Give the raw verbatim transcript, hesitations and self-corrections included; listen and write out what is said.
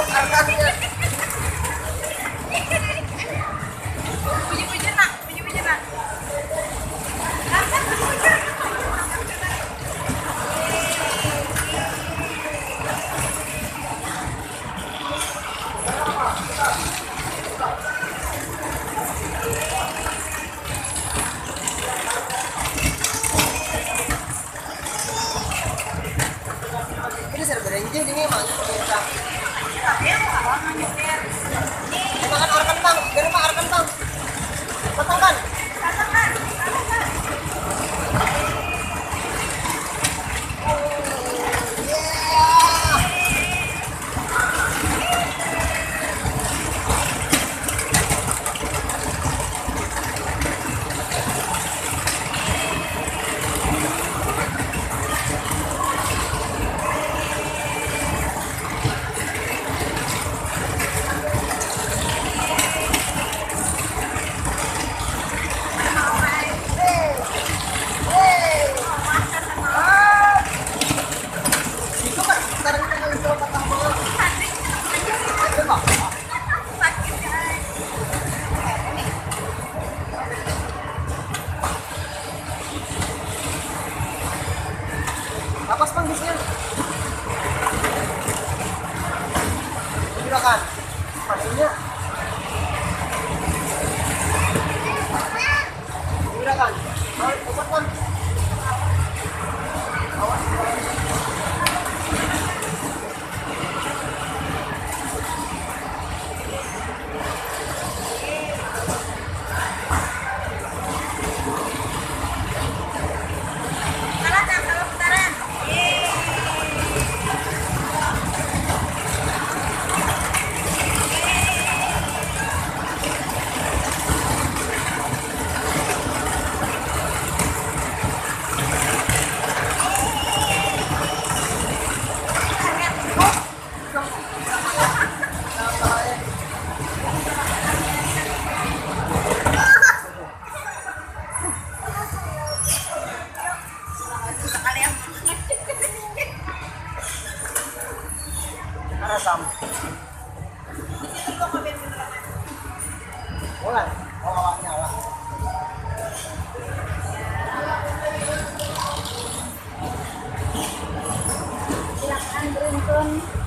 Arkannya. Bujur-bujur, Nak. Bujur-bujur, Nak. Ini serba ini emang pemirsa. Makan arkan, Bang, dari mah arkan, Bang. Patangkan. Apa sih, Bang, bisnya? Juragan. Maksudnya? Juragan. Mau obat, Bang? Awas. Karasam. Mulai. Oh, awaknya lah. Silakan beruntun.